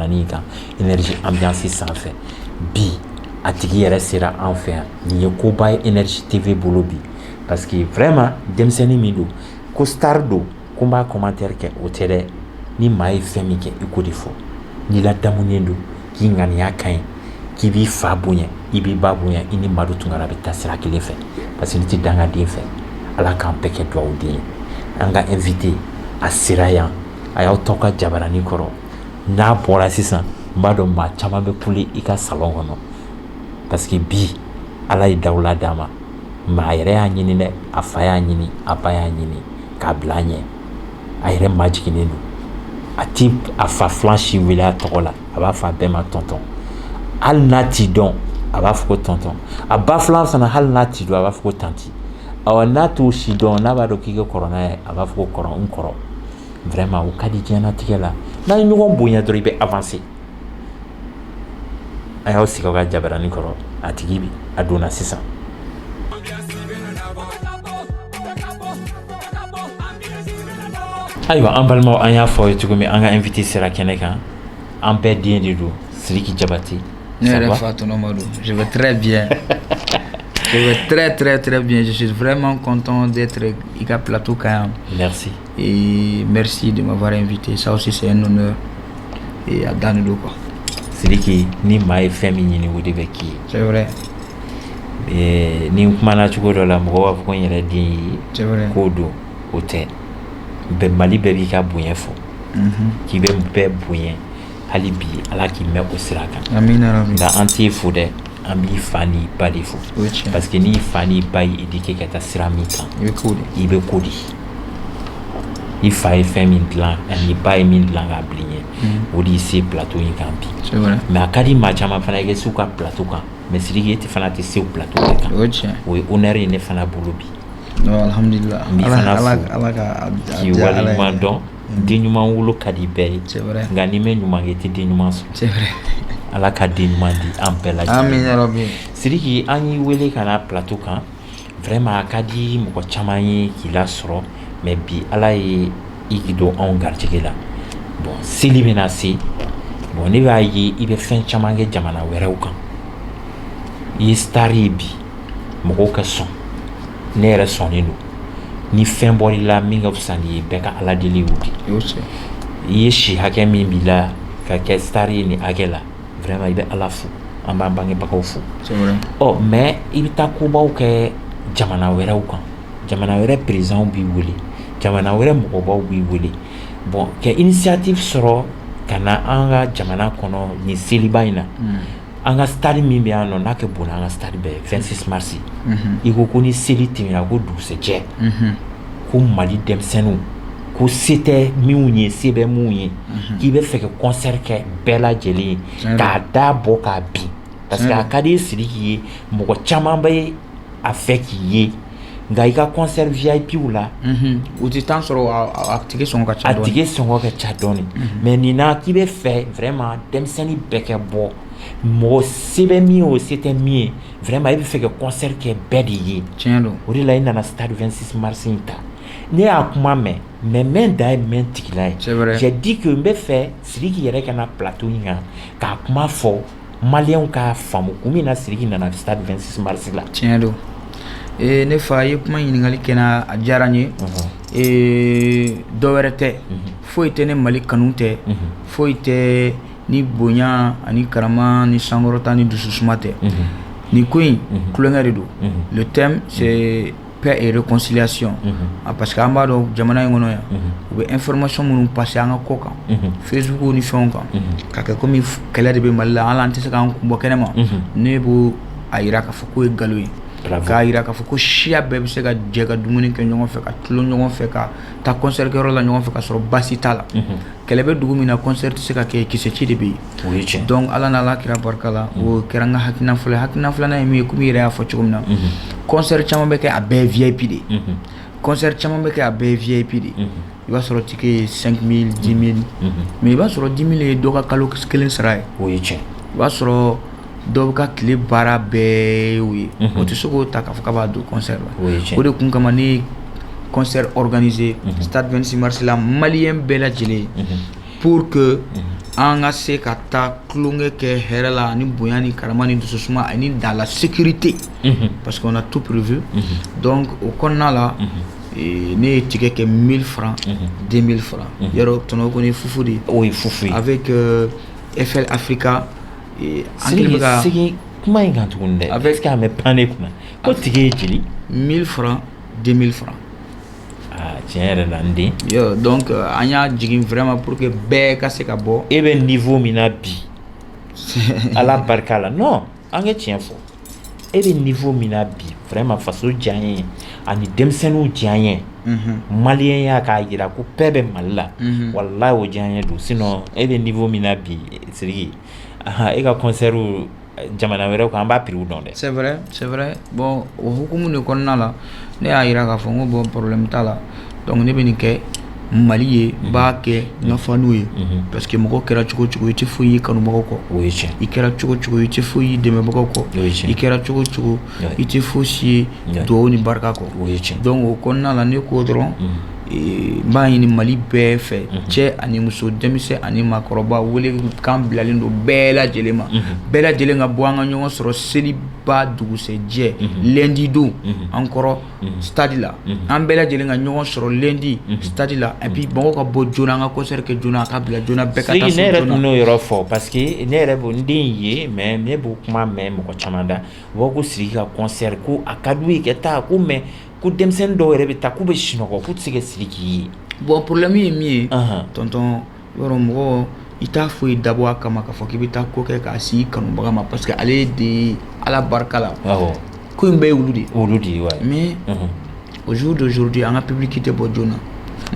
jabarani kan, Énergie Ambiance sanfɛ. Bi a tigi yɛrɛ sera an fɛ yan. Nin ye koba ye Énergie TV bolo bi, parce que vraiment denmisɛnnin min don, ko star don, ko n b'a commentaire kɛ, o tɛ dɛ. Ni maa ye fɛn min kɛ, i k'o de fɔ. N'i ladamunen don, k'i ŋaniya ka ɲi, k'i b'i fa bonya, i b'i ba bonya, i ni Madu Tunkara bɛ taa sira kelen fɛ, parce que ne tɛ dangaden fɛ. Ala k'an bɛɛ kɛ dugawuden ye. An ka invité a sera yan, a y'aw tɔgɔ ka jabarani kɔrɔ. N'a bɔra sisan, n b'a dɔn maa caman bɛ kule i ka salon kɔnɔ, parce que bi Ala ye dawula d'a ma. Mais a yɛrɛ y'a ɲini dɛ, a fa y'a ɲini, a ba y'a ɲini k'a bila a ɲɛ. A yɛrɛ majiginnen don, a ti a fa filan si wele a tɔgɔ la, a b'a fɔ a bɛɛ ma tonton. Hali n'a t'i dɔn, a b'a fɔ ko tonton. A ba filan fana, hali n'a t'i dɔn, a b'a fɔ ko tantie. Awa, n'a t'o si dɔn, n'a b'a dɔn k'i kɛ kɔrɔ n'a ye, a b'a fɔ ko kɔrɔ, n kɔrɔ. Vraiment, o ka di diɲɛlatigɛ la. N'a ye ɲɔgɔn bonya dɔrɔn, i bɛ avancer. A y'aw sigi aw ka jabarani kɔrɔ, a tigi bi a donna sisan. Ayiwa, an balimaw, an y'a fɔ aw ye cogo min, an ka invité sera kɛnɛ kan. An bɛɛ den de don, Sidiki Jabate. Ne yɛrɛ fa tɔnɔ Madu, je vais très bien. Je vais très très très bien. Je suis vraiment content d'être i ka plateau kan yan. Merci. Et merci de m'avoir invité. Ça aussi, c'est un honneur. Et a dan de don quoi. Sidiki, ni maa ye fɛn min ɲini, o de bɛ k'i ye. C'est vrai. Ni n kumana cogo dɔ la, mɔgɔw b'a fɔ ko n yɛrɛ den ye. C'est vrai. K'o don, o tɛ. Bɛɛ, Mali bɛɛ b'i ka bonya fɔ. K'i bɛ bɛɛ bonya hali bi, Ala k'i mɛn o sira kan. Amina rabi. Nka an t'e fo dɛ, an b'i fa n'i ba de fo. O ye tiɲɛ. Parce que n'i fa n'i ba y'i éduqué ka taa sira min kan, I bɛ k'o de. I bɛ ko de. I fa ye fɛn min dilan ani ba ye min dilan k'a bila i ɲɛ, o de y'i se plateau in kan bi. C'est vrai. Mais a ka di maa caman fana i ka se u ka plateau kan, mais Sidiki, e tɛ fana tɛ se o plateau bɛɛ kan. O ye tiɲɛ. O ye honneur ye ne fana bolo bi. Non, alhamdulillah. N b'i Ala fana Ala fo. Ala ka a K'i diya Ala ye. waleɲuman dɔn. Den ɲuman wolo ka di bɛɛ ye. C'est vrai. Nka n'i ma ɲuman kɛ, i tɛ den ɲuman sɔrɔ. C'est vrai. Ala ka den ɲuman di an bɛɛ lajɛlen. Amina rabi. Sidiki, an y'i wele ka na plateau kan. Vraiment, a ka di mɔgɔ caman ye k'i lasɔrɔ, mais bi Ala ye i don anw garijɛgɛ la. Bon, seli bɛna se. Bon, ne b'a ye i bɛ fɛn caman kɛ jamana wɛrɛw kan. I ye star ye bi, mɔgɔw ka sɔn, ne yɛrɛ sɔnnen don. Ni fɛn bɔr'i la min ka fisa n'i ye, bɛɛ ka Ala deli y'o de. O tiɲɛ. I ye si hakɛ min b'i la ka kɛ star ye nin hakɛ la, vraiment, i bɛ Ala fo, an b'an bangebagaw fo. C'est vrai. Ɔ, mais i bɛ taa kobaw kɛ jamana wɛrɛw kan, jamana wɛrɛ présidentw b'i wele, jamana wɛrɛ mɔgɔbaw b'i wele. Bon, ka initiative sɔrɔ ka na an ka jamana kɔnɔ nin seliba in na, an ka stade min bɛ yan nɔ, n'a kɛ bon, an ka stade bɛɛ 26 mars, i ko ko ni seli tɛmɛna, ko dugusɛjɛ, ko Mali denmisɛnninw, ko se tɛ minnu ye, se bɛ mun ye, k'i bɛ fɛ ka concert kɛ bɛɛ lajɛlen ye k'a da bɔ k'a bin, parce que a ka di Sidiki ye, mɔgɔ caman bɛ a fɛ k'i ye, nka i ka concert VIP la, u tɛ temps sɔrɔ, a tigi sɔngɔ ka ca a dɔɔni. Tigi sɔngɔ ka ca dɔɔni. Mais nin na, k'i bɛ fɛ vraiment denmisɛnnin bɛɛ kɛ bɔ, mɔgɔ se bɛ min ye, o se tɛ min ye, vraiment i bɛ fɛ ka concert kɛ bɛɛ de ye. Tiɲɛ don. O de la i nana stade 26 mars in ta. Ne y'a kuma mɛn, mais mɛn dan ye mɛn tigila ye. C'est vrai. J'ai dit que n bɛ fɛ Sidiki yɛrɛ ka na plateau in kan k'a kuma fɔ, maliyɛnw k'a faamu kun min na Sidiki nana stade 26 mars la. Tiɲɛ don. Ee, ne fa, i ye kuma ɲininkali kɛ n na, a diyara n ye. Ee, dɔ wɛrɛ tɛ, foyi tɛ ne Mali kanu tɛ, foyi tɛ ni bonya ani karama ni sankɔrɔta ni dususuma tɛ. Nin ko in, tulonkɛ de don. Le thème, c'est paix et réconciliation. Ah, parce que an b'a dɔn jamana in kɔnɔ yan, u bɛ information minnu passer an ka kɔ kan, Facebook ni fɛnw kan, ka kɛ komi kɛlɛ de bɛ Mali la, hali an tɛ se k'an kun bɔ kɛnɛ ma. Ne b'o a yira k'a fɔ k'o ye nkalon ye, k'a yira k'a fɔ ko siya bɛɛ bɛ se ka jɛ ka dumuni kɛ ɲɔgɔn fɛ, ka tulon ɲɔgɔn fɛ, ka taa concert kɛyɔrɔ la ɲɔgɔn fɛ, ka sɔrɔ baasi t'a la. Kɛlɛ bɛ dugu min na, concert tɛ se ka kɛ, kisɛ ci de bɛ yen. O ye tiɲɛ. Donc Ala n'Ala kira barika la, o kɛra n ka hakilina fɔlɔ ye. Hakilina filanan ye min ye, komi i yɛrɛ y'a fɔ cogo min na, concert caman bɛ kɛ, a bɛɛ ye VIP de ye. Concert caman bɛ kɛ, a bɛɛ ye VIP de ye. I b'a sɔrɔ ticket ye 5000, 10 000, mais i b'a sɔrɔ 10 000 ye dɔ ka kalo kelen sara ye. O ye tiɲɛ. I b'a sɔrɔ dɔw ka tile baara bɛɛ ye o ye, o tɛ se k'o ta k'a fɔ k'a b'a don concert la. O ye tiɲɛ. O de kun kama ne ye concert organisé stade 26 mars la, maliyɛn bɛɛ lajɛlen. Pour que an ka se ka taa tulonkɛ kɛ hɛrɛ la ani bonya ni karama ni dususuma ani dans la sécurité, parce qu'on a tout prévu. Donc o kɔnɔna la, ne ye ticket kɛ 1000 francs, 2000 francs. Yɔrɔ tɔnɔ kɔni ye fufu de ye. O ye fufu ye. Avec FL Africa, an kɛlen bɛ ka segin kuma in kan tuguni dɛ. Avec, est-ce que a mɛ pan ne kunna ko ticket ye joli? 1000 francs, 2000 francs. Ah, tiɲɛ yɛrɛ la, n den. Yo, donc an y'a jigin vraiment pour que bɛɛ ka se ka bɔ. E bɛ niveau min na bi, Ala barika la, non, an kɛ tiɲɛ fɔ, e bɛ niveau min na bi, vraiment, faso diya n ye ani denmisɛnninw diya n ye, maliyɛnya k'a yira ko paix bɛ Mali la, walahi o diya n ye don. Sinon e bɛ niveau min na bi, Sidiki, e ka concert jamana wɛrɛw kan, an b'a prix dɔn dɛ. C'est vrai, c'est vrai. Bon, o hukumu de kɔnɔna la, ne y'a yira k'a fɔ n ko bon, problème t'a la. Donc ne bɛ nin kɛ Mali ye, n b'a kɛ n ka faniw ye, parce que mɔgɔ kɛra cogo cogo, i tɛ foyi ye kanubagaw kɔ. O ye tiɲɛ. I kɛra cogo cogo, i tɛ foyi ye dɛmɛbagaw kɔ. O ye tiɲɛ. I kɛra cogo cogo, i tɛ fosi ye duwawu ni barika kɔ. O ye tiɲɛ. Donc o kɔnɔna la, ne ko dɔrɔn, n b'a ɲini Mali bɛɛ fɛ, cɛ ani muso, denmisɛn ani maakɔrɔba, wele kan bilalen don bɛɛ lajɛlen ma, bɛɛ lajɛlen ka bɔ, an ka ɲɔgɔn sɔrɔ seliba dugusɛjɛ lundi don an kɔrɔ stade la. An bɛɛ lajɛlen ka ɲɔgɔn sɔrɔ lundi stade la, et puis mɔgɔw ka bɔ joona, an ka concert kɛ joona, a ka bila joona, bɛɛ ka taa so. Ne yɛrɛ joona. Tun n'o yɔrɔ fɔ, parce que ne yɛrɛ b'o n den ye, mais ne b'o kuma mɛn mɔgɔ caman da, u b'a fɔ ko Sidiki ka concert ko a ka d'u ye ka taa ko, mais ko denmisɛnnin dɔw yɛrɛ bɛ taa k'u bɛ sunɔgɔ, k'u tɛ se ka Sidiki ye. Bon, problème ye min ye, tonton, yɔrɔ mɔgɔ i t'a foyi dabɔ a kama k'a fɔ k'i bɛ taa ko kɛ k'a sigi kanubaga ma, parce que ale de ye, Ala barika la, ko in bɛɛ ye olu de ye. Olu de ye wa. Mais au jour d'aujourd'hui, an ka public tɛ bɔ joona.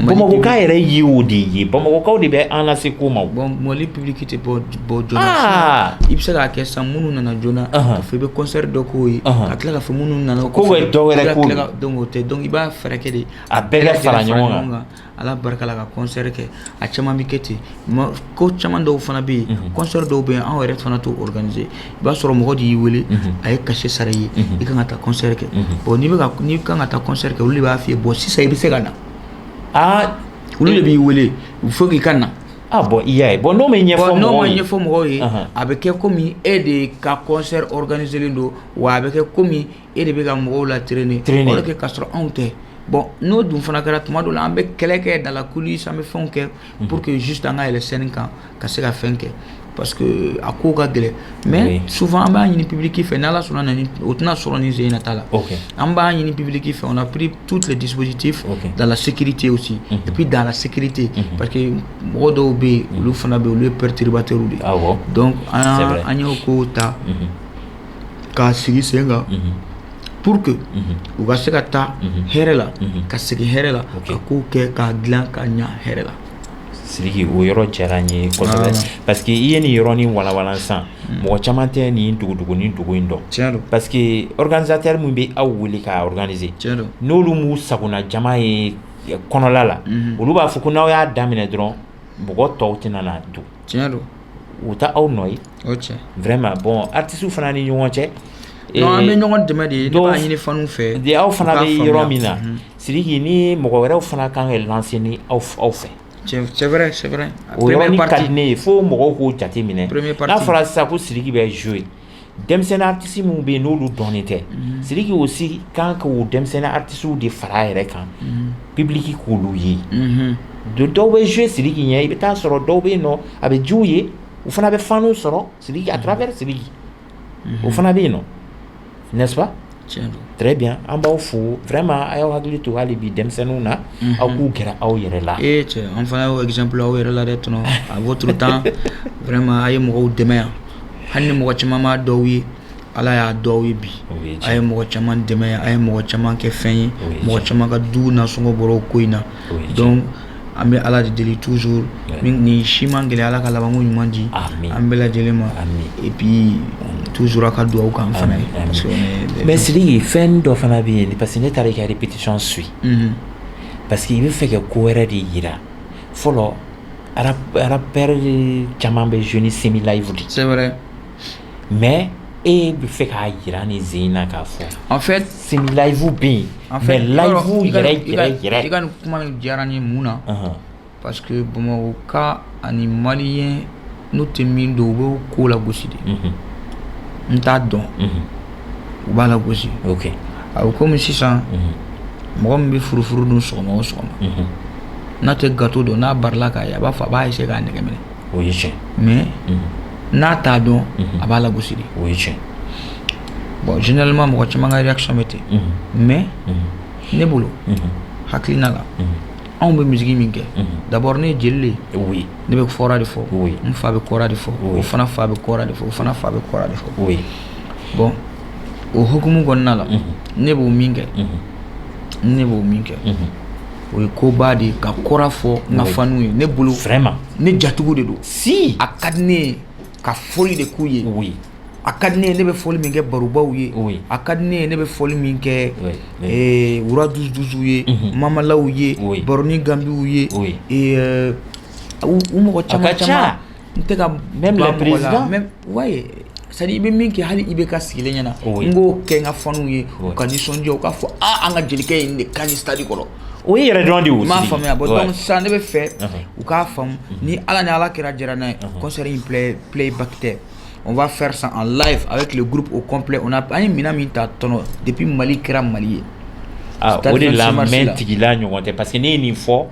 Bamakɔka yɛrɛ ye o de ye, Bamakɔkaw de bɛ an lase ko ma. Bon, Mali public tɛ bɔ joona. I bɛ se k'a kɛ sisan, minnu nana joona, k'a fɔ i bɛ concert dɔ k'o ye, ka tila k'a fɔ minnu nana ko bɛ dɔ wɛrɛ k'o. Donc o tɛ, donc i b'a fɛɛrɛ kɛ de. A bɛɛ ka fara ɲɔgɔn kan, Ala barika la, ka concert kɛ. A caman bɛ kɛ ten. Ko caman dɔw fana bɛ yen, concert dɔw bɛ yen, anw yɛrɛ fana t'o organiser. I b'a sɔrɔ mɔgɔ de y'i wele, a ye cachet sara i ye, i kan ka taa concert kɛ. Bon, n'i bɛ ka n'i kan ka taa concert kɛ, olu de b'a f'i ye: bon, sisan i bɛ se ka na. Olu de b'i wele, il faut k'i ka na. Ah bon, i y'a ye, bon, n'o ma ɲɛfɔ mɔgɔw ye, n'o ma ɲɛfɔ mɔgɔw ye, a bɛ kɛ komi e de ka concert organiser len don wa, a bɛ kɛ komi e de bɛ ka mɔgɔw la traîner, alors que k'a sɔrɔ anw tɛ. Bon, n'o dun fana kɛra, tuma dɔw la an bɛ kɛlɛ kɛ dans la coulisse, an bɛ fɛnw kɛ pour que juste an ka yɛlɛ scène kan ka se ka fɛn kɛ, parce que a ko ka gɛlɛn. Mais souvent an b'a ɲini public fɛ, n'Ala sɔnna na, o tɛna sɔrɔ nin sen in na ta la. An b'a ɲini public fɛ, on a pris tous les dispositifs dans la sécurité aussi, et puis dans la sécurité, parce que mɔgɔ dɔw bɛ yen, olu fana bɛ yen, olu ye perturbateurs de ye. Donc an y'o kow ta k'a sigi sen kan pour que u ka se ka taa hɛrɛ la, ka segin hɛrɛ la, ka kow kɛ k'a dilan ka ɲa hɛrɛ la. Sidiki, o yɔrɔ diyara n ye kosɛbɛ, parce que i ye nin yɔrɔnin walawala sisan, mɔgɔ caman tɛ nin dugudugunin dugu in dɔn. Tiɲɛ don. Parce que organisateur min bɛ aw wele k'a organiser, tiɲɛ don, n'olu m'u sagona jama ye kɔnɔla la, olu b'a fɔ ko n'aw y'a daminɛ dɔrɔn, mɔgɔ tɔw tɛna na don. Tiɲɛ don. U tɛ aw nɔ ye. O tiɲɛ. Vraiment, bon, artistes fana ni ɲɔgɔn cɛ. Non, an bɛ ɲɔgɔn dɛmɛ de, ne b'a ɲini faniw fɛ. De aw fana bɛ yɔrɔ min na, Sidiki, ni mɔgɔ wɛrɛw fana kan ka lancer ni aw fɛ. C'est vrai, c'est vrai. O yɔrɔnin ka di ne ye fo mɔgɔw k'o jate minɛ. N'a fɔra sisan ko Sidiki bɛ jouer, denmisɛnnin artiste minnu bɛ yen, n'olu dɔnnen tɛ, Sidiki aussi kan k'o denmisɛnnin artistes de fara a yɛrɛ kan, public k'olu ye. Dɔw bɛ jouer Sidiki ɲɛ, i bɛ taa sɔrɔ dɔw bɛ yen nɔ, a bɛ jiw ye, u fana bɛ faniw sɔrɔ Sidiki, à travers Sidiki, o fana bɛ yen nɔ, n'est-ce pas? Tiɲɛ don. Très bien, an b'aw fo vraiment. A y'aw hakili to hali bi denmisɛnninw na, aw k'u gɛrɛ aw yɛrɛ la. Ee cɛ, an fana y'o exemple aw yɛrɛ la dɛ, tɔnɔ. À votre temps, vraiment, a ye mɔgɔw dɛmɛ yan, hali ni mɔgɔ caman m'a dɔw ye, Ala y'a dɔw ye bi. A ye mɔgɔ caman dɛmɛ yan, a ye mɔgɔ caman kɛ fɛn ye, mɔgɔ caman ka du nasɔngɔ bɔra o ko in na. Donc an bɛ Ala de deli toujours, nin si man gɛlɛn, Ala ka labanko ɲuman di an bɛɛ lajɛlen ma. Et puis toujours a ka dugawu k'an fana ye, parce que on est. Mais Sidiki, fɛn dɔ fana bɛ yen, parce que ne taara i ka répétition suit, parce que i bɛ fɛ ka ko wɛrɛ de yira. Fɔlɔ, rappeur caman bɛ jouer ni semi live de. C'est vrai. Mais e bɛ fɛ k'a yira nin sen in na k'a fɔ. En fait, semi live bɛ yen, mais live yɛrɛ yɛrɛ yɛrɛ. I ka nin kuma in diyara n ye mun na? Parce que Bamakɔ ka ani malien n'u tɛ min dɔn, u b'o ko lagosi de. N t'a dɔn, u b'a lagosi. A bɛ komi sisan, mɔgɔ min bɛ furufuru dun sɔgɔma o sɔgɔma, n'a tɛ gâteau dɔn, n'a barila k'a ye, a b'a fɔ, a b'a essayer k'a nɛgɛ minɛ. O ye tiɲɛ. Mais n'a t'a dɔn, a b'a lagosi de. O ye tiɲɛ. Bon, généralement mɔgɔ caman ka réaction bɛ ten, mais ne bolo, hakilina la, anw bɛ musique min kɛ, d'abord ne ye jeli de ye. Ne bɛ kora de fɔ. N fa bɛ kora de fɔ. O fana fa bɛ kora de fɔ, o fana fa bɛ kora de fɔ. Bon, o hukumu kɔnɔna la, ne b'o min kɛ, ne b'o min kɛ, o ye koba de ye ka kora fɔ n ka fanw ye. Ne bolo, ne jatigiw de don. Si. A ka di ne ye ka fɔli de k'u ye. A ka di ne ye, ne bɛ fɔli min kɛ barobaw ye. A ka di ne ye, ne bɛ fɔli min kɛ wura dusudusuw ye, mamalaw ye, baroni gambiw ye, u mɔgɔ caman caman, n tɛ ka même les présidents. Même, ouais, c'est à dire i bɛ min kɛ, hali i bɛ ka sigilen ɲɛna, n k'o kɛ n ka fanw ye, u ka nisɔndiya, u k'a fɔ: aa, an ka jelikɛ ye nin de ka ɲi stade kɔrɔ. O ye yɛrɛ dɔn de ye o. N m'a faamuya. Bon, donc sisan ne bɛ fɛ u k'a faamu, ni Ala ni Ala kɛra jɛra n'a ye, concert in playback tɛ. On va faire ça en live avec le groupe au complet. On a, an ye minɛn min ta tɔnɔ depuis Mali kɛra Mali ye. Ah, o de la mɛn tigila ɲɔgɔn tɛ, parce que ne ye nin fɔ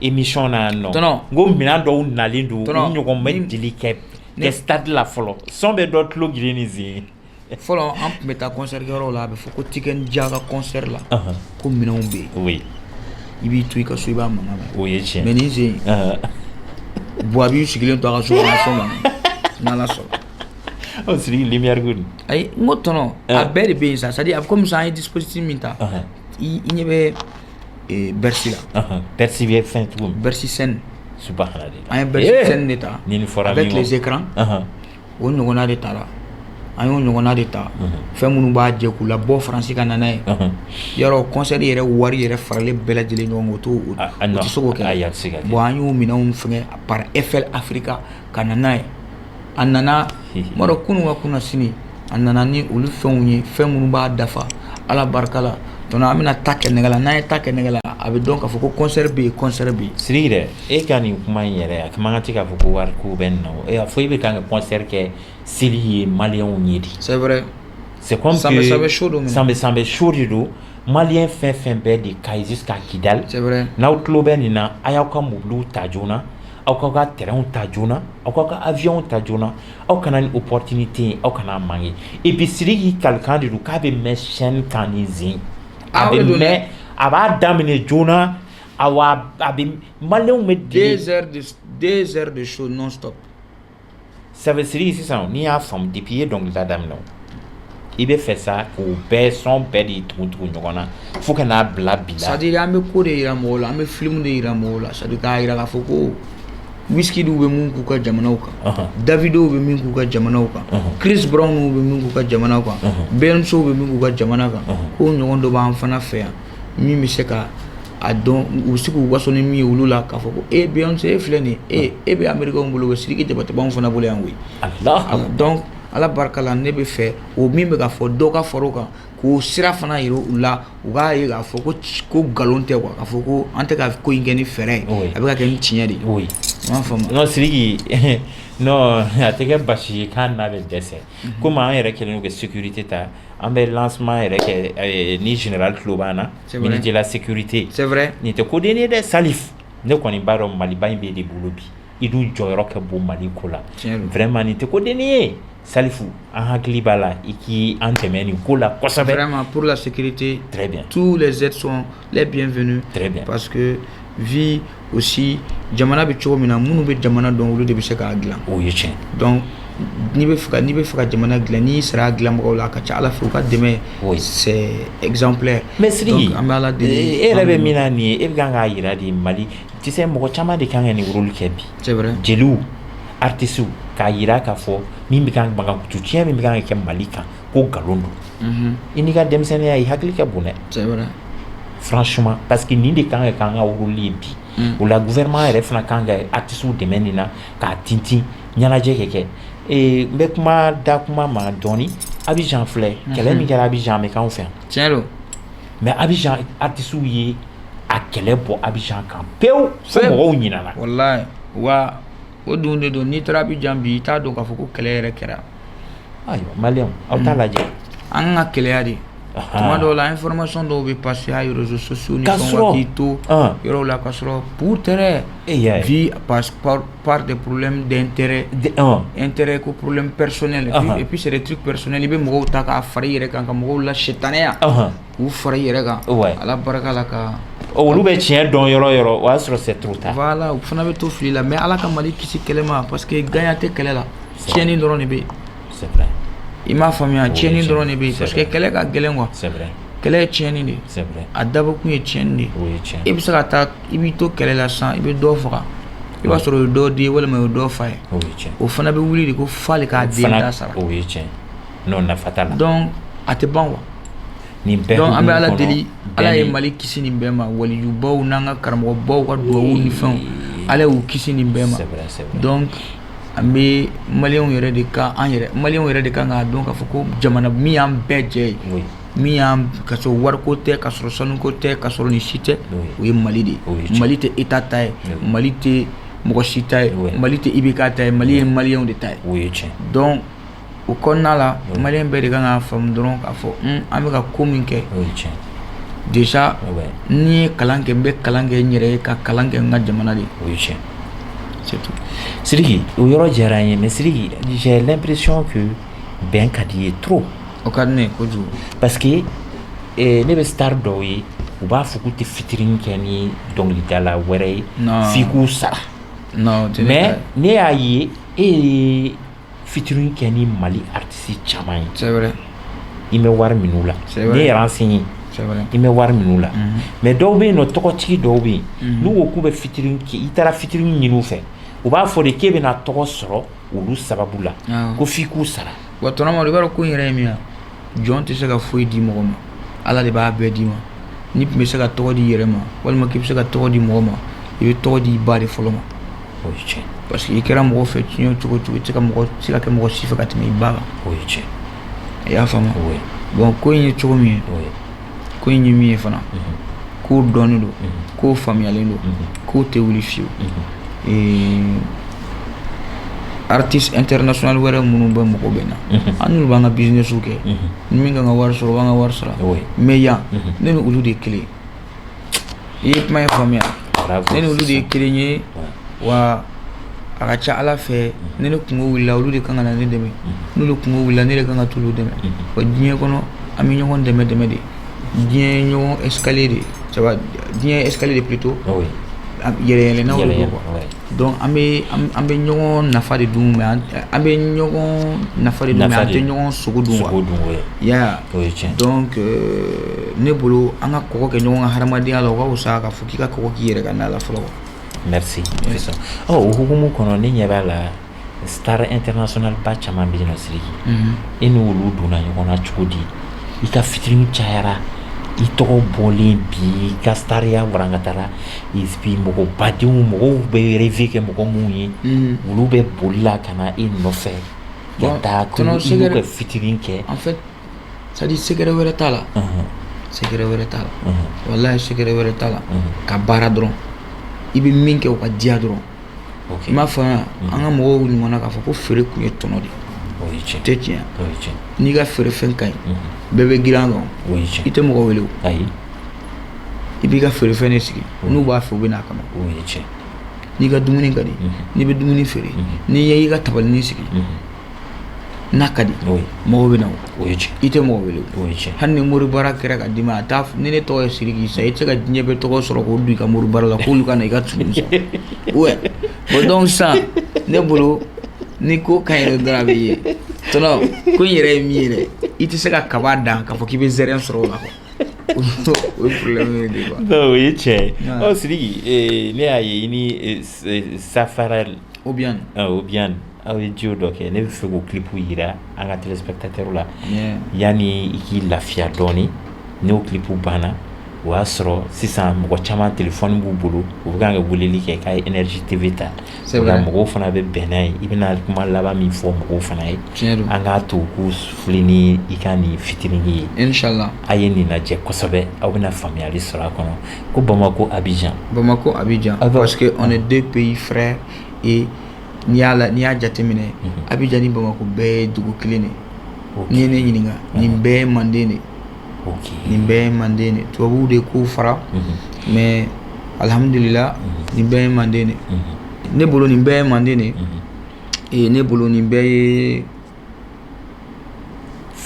émission na yan nɔ. Tɔnɔ. N ko minɛn dɔw nalen don, u ɲɔgɔn ma deli kɛ stade la fɔlɔ. Son bɛ dɔ tulo girin ni zen. Fɔlɔ, an tun bɛ taa concert kɛyɔrɔ la, a bɛ fɔ ko Tiken Jah ka concert la, ko minɛnw bɛ yen. I b'i to i ka so, i b'a mankan mɛn. O ye tiɲɛ. Mais nin sen, Buwa b'i sigilen to a ka so kɔnɔ, so mankan n'Ala sɔnna. O Sidiki, lumière ko nin. Ayi, n ko tɔnɔ, a bɛɛ de bɛ yen sa. C'est à dire a bɛ komi sisan an ye dispositif min ta, i ɲɛ bɛ Bercy la. Bercy bɛ fɛn cogo min. Bercy scène. Subhanallah. An ye Bercy scène de ta. Ni nin fɔra. Avec les écrans. O ɲɔgɔnna de taara, an y'o ɲɔgɔnna de ta, fɛn minnu b'a jɛ k'u labɔ Faransi ka na n'a ye. Yarɔ, concert yɛrɛ wari yɛrɛ faralen bɛɛ lajɛlen ɲɔgɔn kan, o t'o, o tɛ se k'o kɛ. Bon, an y'o minɛnw fɛngɛ par FL Africa ka na n'a ye. A nana n dɔn kunun ka kunna sini, a nana ni olu fɛnw ye, fɛn minnu b'a dafa. Ala barika la, tɔnɔ, an bɛna ta kɛ nɛgɛ la. N'an ye ta kɛ nɛgɛ la, a bɛ dɔn k'a fɔ ko concert bɛ yen, concert bɛ yen. Sidiki dɛ, e ka nin kuma in yɛrɛ, a man kan tɛ k'a fɔ ko wari ko bɛ nin na o. E a fɔ e bɛ kan ka concert kɛ seli ye maliyɛnw ye de. C'est vrai. C'est comme que sanbɛ show don. Sanbɛ sanbɛ show de don. Malien fɛn fɛn bɛɛ de Kayi jusqu'à Kidal. C'est vrai. N'aw tulo bɛ nin na, a y'aw ka mobiliw ta joona, aw k'aw ka terrainw ta joona, aw k'aw ka avions ta joona. Aw kana ni opportunité ye, aw kana manquer. Et puis Sidiki kalikan de don k'a bɛ mɛn chaîne kan nin zen. A bɛ mɛn, a b'a daminɛ joona, awa a bɛ maliyɛnw bɛ. 2 heures de show non stop. Ça veut Sidiki, sisan n'i y'a faamu, depuis i ye dɔnkilida daminɛ, o i bɛ fɛ sa k'o bɛɛ sɔn bɛɛ de tugu tugu ɲɔgɔn na fo ka n'a bila bi la. C'est à dire an bɛ ko de yira mɔgɔw la, an bɛ film de yira mɔgɔw la. C'est à dire k'a yira k'a fɔ ko Wizkid bɛ mun k'u ka jamanaw kan, Davido bɛ min k'u ka jamanaw kan, Chris Brown bɛ min k'u ka jamanaw kan, Beyonce bɛ min k'u ka jamana kan, k'o ɲɔgɔn dɔ b'an fana fɛ yan min bɛ se ka a dɔn, u bɛ se k'u waso ni min ye olu la, k'a fɔ ko e Beyonce, e filɛ nin ye, e bɛ Américain bolo, Sidiki Diabaté b'anw fana bolo yan koyi. Donc Ala barika la, ne bɛ fɛ o min bɛ ka fɔ, dɔ ka fara o kan, k'o sira fana yira u la, u k'a ye k'a fɔ ko nkalon tɛ quoi, k'a fɔ ko an tɛ ka ko in kɛ ni fɛɛrɛ ye, a bɛ ka kɛ ni tiɲɛ de ye. I m'a faamu? Non Sidiki, non, a tɛ kɛ basi ye k'a n'a bɛ dɛsɛ. Komi an yɛrɛ kɛlen don ka sécurité ta, an bɛ lancement yɛrɛ kɛ ni général tulo b'an na, ministre de la sécurité. C'est vrai. Nin tɛ koden ye dɛ, Salif. Ne kɔni b'a dɔn Maliba in b'e de bolo bi. I dun jɔyɔrɔ ka bon Mali ko la. Vraiment nin tɛ koden ye. Salifu, an hakili b'a la, i k'i an dɛmɛ nin ko la kosɛbɛ. Vraiment, pour la sécurité. Très bien. Tous les aides sont les bienvenus. Très bien. Parce que vie aussi, jamana bɛ cogo min na, minnu bɛ jamana dɔn, olu de bɛ se k'a dilan. O ye tiɲɛ. Donc n'i bɛ fɛ ka jamana dilan, n'i sara dilanbagaw la, a ka ca Ala fɛ u ka dɛmɛ, c'est exemplaire. Mais Sidiki, donc an bɛ Ala deli. E yɛrɛ bɛ min na nin ye, e bɛ kan k'a yira de Mali, tu sais, mɔgɔ caman de kan ka nin rôle kɛ bi. C'est vrai. Jeliw, artistes, k'a yira k'a fɔ min bɛ kan mankankutu tiɲɛ min bɛ kan ka kɛ Mali kan, ko nkalon don. I n'i ka denmisɛnninya, i hakili ka bon dɛ. C'est vrai. Franchement, parce que nin de kan ka k'an ka rôle ye bi. O la gouvernement yɛrɛ fana kan ka artistes dɛmɛ nin na k'a tintin ɲɛnajɛ kɛ kɛ. N bɛ kuma da kuma ma dɔɔni. Abidjan filɛ, kɛlɛ min kɛra Abidjan, a bɛ k'anw fɛ yan. Tiɲɛ don. Mais Abidjan artistes ye a kɛlɛ bɔ Abidjan kan pewu fo mɔgɔw ɲinana. Walayi, wa o dun de don. N'i taara Abidjan bi, i t'a dɔn k'a fɔ ko kɛlɛ yɛrɛ kɛra. Ayiwa, maliyɛnw, aw t'a lajɛ. An ka kɛlɛya de, tuma dɔw la, information dɔw bɛ passer à réseaux sociaux ni fɛnw, k'i to yɔrɔw la, ka sɔrɔ pour terrain vie passe par des problèmes d'intérêt, intérêt ko problème personnel, et puis c'est des trucs personnels. I bɛ mɔgɔw ta k'a fara i yɛrɛ kan, ka mɔgɔw la sitanɛya k'u fara i yɛrɛ kan. Ala barika la ka Olu bɛ tiɲɛ dɔn yɔrɔ yɔrɔ, o y'a sɔrɔ c'est trop tard. Voilà, u fana bɛ to fili la. Mais Ala ka Mali kisi kɛlɛ ma, parce que gagnant tɛ kɛlɛ la, tiɲɛni dɔrɔn de bɛ yen. C'est vrai. I m'a faamuya, tiɲɛni dɔrɔn de bɛ yen, parce que kɛlɛ ka gɛlɛn quoi. C'est vrai. Kɛlɛ ye tiɲɛni de ye. C'est vrai. A dabɔkun ye tiɲɛni de ye. O ye tiɲɛ. I bɛ se ka taa, i b'i to kɛlɛ la sisan, i bɛ dɔ faga, i b'a sɔrɔ o ye dɔ den walima o ye dɔ fa ye. O ye tiɲɛ. O fana bɛ wuli de ko f'ale k'a den ta sara. O ye tiɲɛ, non, nafa t'a la. Donc a tɛ ban quoi. Nin bɛɛ. Donc an bɛ Ala deli, Ala ye Mali kisi nin bɛɛ ma. Walijubaw n'an ka karamɔgɔbaw ka duwawu ni fɛnw, Ala y'u kisi nin bɛɛ ma. C'est vrai, c'est vrai. Donc an bɛ maliyɛnw yɛrɛ de ka, an yɛrɛ maliyɛnw yɛrɛ de kan k'a dɔn k'a fɔ ko jamana min y'an bɛɛ jɛ ye, min y'an ka sɔrɔ wariko tɛ, ka sɔrɔ sanuko tɛ, ka sɔrɔ nin si tɛ, o ye Mali de ye. Mali tɛ État ta ye, Mali tɛ mɔgɔ si ta ye, Mali tɛ IBK ta ye, Mali ye maliyɛnw de ta ye. O ye tiɲɛ. Donc o kɔnɔna la, maliyɛn bɛɛ de kan k'a faamu dɔrɔn k'a fɔ an bɛ ka ko min kɛ. O ye tiɲɛ. Déjà, n'i ye kalan kɛ, n bɛ kalan kɛ n yɛrɛ ye, ka kalan kɛ n ka jamana de ye. O ye tiɲɛ. C'est tout. Sidiki, o yɔrɔ diyara n ye. Mais Sidiki, j'ai l'impression que bɛn ka di ye trop. O ka di ne ye kojugu. Parce que ne bɛ star dɔw ye, u b'a fɔ k'u tɛ featuring kɛ ni dɔnkilidala wɛrɛ ye f'i k'u sara. Non. Mais ne y'a ye, e ye featuring kɛ ni Mali artiste caman ye. C'est vrai. I bɛ wari minɛ u la. Ne ye renseigné. C'est vrai. I bɛ wari minɛ u la. Mais dɔw bɛ yen nɔ, tɔgɔtigi dɔw bɛ yen, n'u ko k'u bɛ featuring kɛ, i taara featuring ɲini u fɛ, u b'a fɔ de k'e bɛna tɔgɔ sɔrɔ olu sababu la, ko f'i k'u sara. Wa tɔnɔ Madu, i b'a dɔn ko in yɛrɛ ye min ye, jɔn tɛ se ka foyi di mɔgɔ ma, Ala de b'a bɛɛ d'i ma. N'i tun bɛ se ka tɔgɔ di i yɛrɛ ma, walima k'i bɛ se ka tɔgɔ di mɔgɔ ma, i bɛ tɔgɔ di i ba de fɔlɔ ma. O ye tiɲɛ. Parce que i kɛra mɔgɔ fɛ tiɲɛ cogo cogo, i tɛ se ka mɔgɔ se ka kɛ mɔgɔ si fɛ ka tɛmɛ i ba kan. O ye tiɲɛ. I y'a faamu? Bon, ko in ye cogo min ye, ko in ye min ye fana, ko dɔnnen don, ko faamuyalen don, ko tɛ wuli fiyewu. Artiste international wɛrɛ minnu bɛ mɔgɔ bɛ na, an n'olu b'an ka business kɛ, ni min kan ka wari sɔrɔ, o b'an ka wari sara. Mais yan, ne ni olu de ye kelen ye. I ye kuma in faamuya? Ne ni olu de ye kelen ye. Wa a ka ca Ala fɛ, ni ne kungo wulila, olu de kan ka na ne dɛmɛ. N'olu kungo wulila, ne de kan ka t'olu dɛmɛ. Wa diɲɛ kɔnɔ, an bɛ ɲɔgɔn dɛmɛ dɛmɛ de. Diɲɛ ye ɲɔgɔn escalier de, ça va, diɲɛ ye escalier de plutôt, yɛlɛ yɛlɛnnaw de don quoi. Donc an bɛ ɲɔgɔn nafa de dun, mais an bɛ ɲɔgɔn nafa de dun, mais an tɛ ɲɔgɔn sogo dun quoi. I y'a ye? Donc ne bolo, an ka kɔgɔ kɛ ɲɔgɔn ka hadamadenya la, o ka fisa k'a fɔ k'i ka kɔgɔ k'i yɛrɛ ka na la fɔlɔ quoi. Merci. Ɔ, o hukumu kɔnɔ, ne ɲɛ b'a la, star international ba caman bɛ yen nɔ. Sidiki, e n'olu donna ɲɔgɔn na cogo di? I ka featuring cayara, i tɔgɔ bɔlen bi, i ka stariya warankatara, et puis mɔgɔ badenw, mɔgɔw bɛ rêve kɛ mɔgɔ minnu ye, olu bɛ boli la ka na e nɔfɛ ka taa ko i n'u ka featuring kɛ. En fait, c'est à dire, secret wɛrɛ t'a la, secret wɛrɛ t'a la, walahi, secret wɛrɛ t'a la. Ka baara dɔrɔn, i bɛ min kɛ, o ka diya dɔrɔn. I m'a faamuya? An ka mɔgɔw ɲuman k'a fɔ ko feere kun ye tɔnɔ de ye, tɛ tiɲɛ. N'i ka feerefɛn ka ɲi, bɛɛ bɛ girin a kan. I tɛ mɔgɔ wele o, i b'i ka feerefɛn de sigi, n'u b'a fɛ, u bɛ n'a kama. N'i ka dumuni ka di, n'i bɛ dumuni feere, n'i y'i ka tabalinin sigi, n'a ka di, mɔgɔw bɛ na o. I tɛ mɔgɔ wele o. Hali ni mori baara kɛra ka d'i ma, a t'a ni ne tɔgɔ ye Sidiki sisan, i tɛ se ka diɲɛ bɛɛ tɔgɔ sɔrɔ k'o don i ka mori baara la k'olu ka na i ka tugu san. Ouais, bon, donc sisan ne bolo, ni ko ka ɲi dɔrɔn, a bɛ ye. Tɔnɔ, ko in yɛrɛ ye min ye dɛ, i tɛ se ka kaba dan k'a fɔ k'i bɛ zɛrɛn sɔrɔ o la quoi. O ye problème de quoi. Non, o ye tiɲɛ ye. Ɔ Sidiki, ne y'a ye i ni Safarel Obian. Obian, aw ye duo dɔ kɛ. Ne bɛ fɛ k'o clip yira an ka téléspectateurs la yanni i k'i lafiya dɔɔni. N'o clip banna, O y'a sɔrɔ sisan mɔgɔ caman téléphone b'u bolo, u bɛ kan ka weleli kɛ k'a ye Énergie TV ta. C'est O la vrai. mɔgɔw fana bɛ bɛn n'a ye. I bɛna kuma laban min fɔ mɔgɔw fana ye, Tiɲɛ don. an k'a to u k'u fili ni i ka nin fitinin ye. Inchallah. A ye nin lajɛ kosɛbɛ, aw bɛna faamuyali sɔrɔ a kɔnɔ ko Bamako Abidjan. Bamako Abidjan. Ah bon. Parce que on est deux pays frères et n'i y'a la n'i y'a jateminɛ, Abidjan ni Bamako bɛɛ ye dugu kelen de. N'i ye ne ɲininka, nin bɛɛ ye manden de. Nin bɛɛ ye manden de. Tubabuw de ko fara, mais alhamdulillah, nin bɛɛ ye manden de. Ne bolo, nin bɛɛ ye manden de. Et ne bolo, nin bɛɛ ye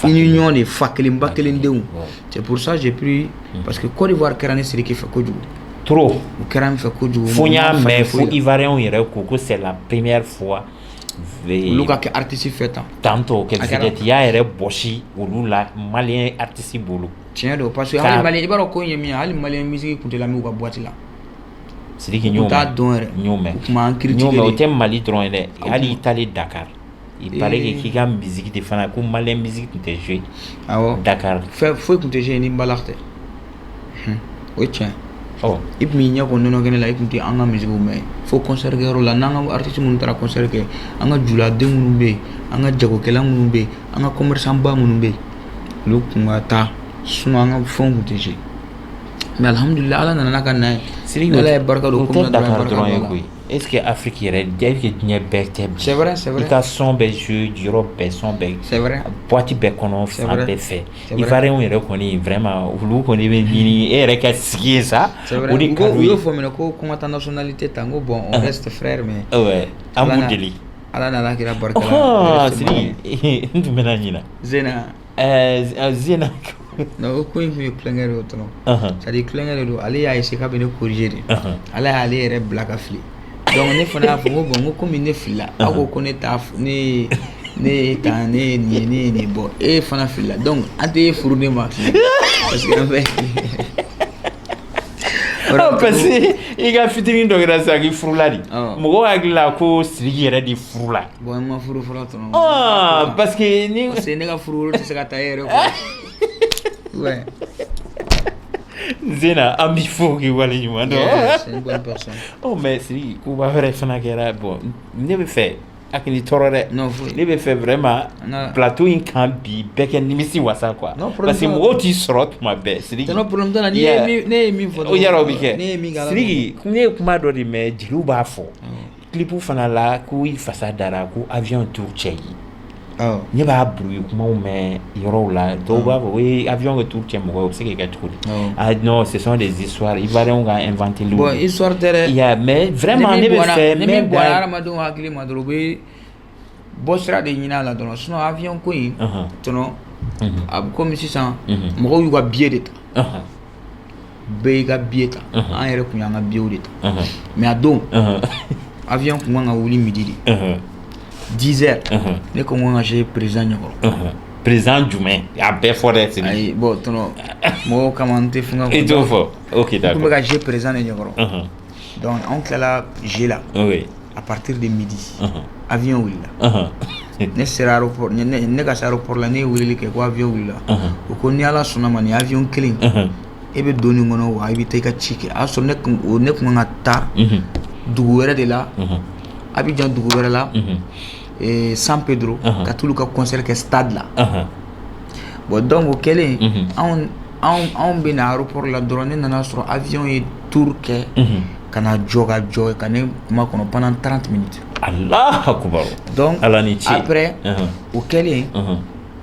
i ni ɲɔgɔn de, fa kelen ba kelen denw. C'est pour ça j'ai pris, parce que Côte d'Ivoire kɛra ne Sidiki fɛ kojugu. Trop. U kɛra n fɛ kojugu. Fo n y'a Mɔgɔ ma mɛn faamu fo foyi la. Ivoirien yɛrɛ ko c'est la première fois Olu ka kɛ artiste fɛ tan. Tantôt kɛ A kɛra. vedette y'a yɛrɛ bɔsi olu la malien artiste bolo. Tiɲɛ don, parce que hali malien, i b'a dɔn ko in ye min ye, hali malien musique tun tɛ lamɛn u ka boîte la. Sidiki, U n y'o tun t'a mɛn. dɔn yɛrɛ. N y'o mɛn. U tun b'an N y'o critiquer mɛn, o de. tɛ Mali dɔrɔn ye dɛ, hali i taalen Dakar, il paraît que Eh. k'i ka musique de fana, ko malien musique tun tɛ jouer Awɔ. Dakar. Fɛn foyi tun tɛ jouer ni mbalax tɛ. O ye tiɲɛ. Ɔ. I tun b'i ɲɛ kɔ nɔnɔ kɛnɛ la, i tun tɛ an ka musique mɛn fo concert kɛyɔrɔ la. N'an ka artiste minnu taara concert kɛ, an ka juladen minnu bɛ yen, an ka jagokɛla minnu bɛ yen, an ka commerçant ba minnu bɛ yen, olu tun ka taa, sinon an ka fɛnw tun tɛ jouer. Mais alhamdulillah, Ala nana n'a ka na ye. Sidiki, Ni Ala ye barika don o ko min tɛ na dɔrɔn, a ye Dakar barika dɔrɔn don ye a la. koyi. Est ce que Afrique yɛrɛ, est ce que diɲɛ bɛɛ tɛ bi? C'est vrai, c'est vrai. I ka son bɛ jouer yɔrɔ bɛɛ, son bɛɛ, C'est vrai. boîte bɛɛ kɔnɔ, C'est fan vrai. bɛɛ fɛ. C'est vrai. Ivoirien yɛrɛ kɔni, vraiment, olu kɔni bɛ ɲini e yɛrɛ ka sigi yen sa. C'est vrai. O de U ka ko d'u u ye. y'o fɔ minɛ ko n ka taa nationalité ta. N ko bon, on reste frère, mais Ouais, an Ala b'u n'a deli. Ala n'Ala kira barika la. Ɔhɔn. On reste malien. Sidiki, n tun bɛna ɲina. Zena. Zena. Non, o ko in tun ye kulonkɛ de ye o tɔnɔ. C'est à dire kulonkɛ de don. Ale y'a essayer k'a bɛ ne corriger de. Ala y'ale yɛrɛ bila ka fili. Donc ne fana y'a fɔ n ko bon, n ko komi ne filila, aw ko ko ne t'a ne ye tan, ne ye nin ye, ne ye nin ye, bon, e fana filila, donc an tɛ e furu ne ma parce que an bɛ. Ah, parce que i ka fitinin dɔ kɛra sisan k'i furula de. Awɔ. Mɔgɔw hakili la ko Sidiki yɛrɛ de furula. Bon, n ma furu fɔlɔ tɔnɔ. Ah, parce que ni Parce que ne ka furu tɛ se ka taa e yɛrɛ kɔ. Ouais. Zena, an b'i fo k'i waleɲuman dɔn. Yeah, c'est une bonne personne. Oh, mais Sidiki, koba wɛrɛ fana kɛra. Bon, ne bɛ fɛ a k'i tɔɔrɔ dɛ. Non, foyi. Ne bɛ fɛ vraiment An ka- plateau in kan bi bɛɛ kɛ nimisi wasa quoi. Non, problème Parce que t'a la. mɔgɔw t'i sɔrɔ tuma bɛɛ, Sidiki. Tɔnɔ, problème t'a la. N'i ye min, ne ye min fɔ O yɛrɛ o bɛ kɛ. Ne ye min kɛ, Ala. Sidiki, ne ye kuma dɔ de mɛn, jeliw b'a fɔ clip fana la ko i fasa dara ko avion tour cɛ ye. Awɔ. Ne b'a bruit kumaw mɛn yɔrɔw la, dɔw b'a fɔ ko ee, avion ka tour cɛ mɔgɔ ye, o bɛ se k'i kɛ cogo di? Awɔ. Ah non, ce sont des histoires ivoiriens ka inventé. Bon, histoire tɛ dɛ. Yeah, mais vraiment ne Ni min bɛ bɔnna, fɛ ni n min bɛ bɔnna da hadamadenw hakili ma dɔrɔn, u bɛ bɔ sira de ɲini a la dɔrɔn. Sinon avion ko in, tɔnɔ, a bɛ komi sisan mɔgɔw y'u ka billet de ta. Bɛɛ y'i ka billet ta. An yɛrɛ tun y'an ka billet de ta. Mais a don, avion tun kan ka wuli midi de. 10 heures. Ne ko n ko ka se président ɲɛkɔrɔ. Président jumɛn? A bɛɛ fɔ dɛ, Sidiki. Ayi, bon, tɔnɔ, mɔgɔw kama n tɛ fɛn. I t'o fɔ, ok. N tun bɛ D'accord. ka se président de ɲɛkɔrɔ. Donc anw tilala jeu la. À partir de midi, avion wulila. Ne sera aéroport, ne ka se aéroport la, ne ye weleli kɛ ko avion wulila. O ko ni Ala sɔnna ma, nin avion kelen, e bɛ don nin kɔnɔ wa, i bɛ taa i ka ci kɛ. A y'a sɔrɔ ne kun o ne kun kan ka taa dugu wɛrɛ de la, Abidjan dugu wɛrɛ la, San Pedro, ka t'olu ka concert kɛ stade la. Bon, donc o kɛlen, anw bɛ na aéroport la dɔrɔn, ne nana sɔrɔ avion ye tour kɛ ka na jɔ, ka jɔ ka ne makɔnɔ pendant 30 minutes. Allah akubar. Donc Ala ni ce. après o kɛlen,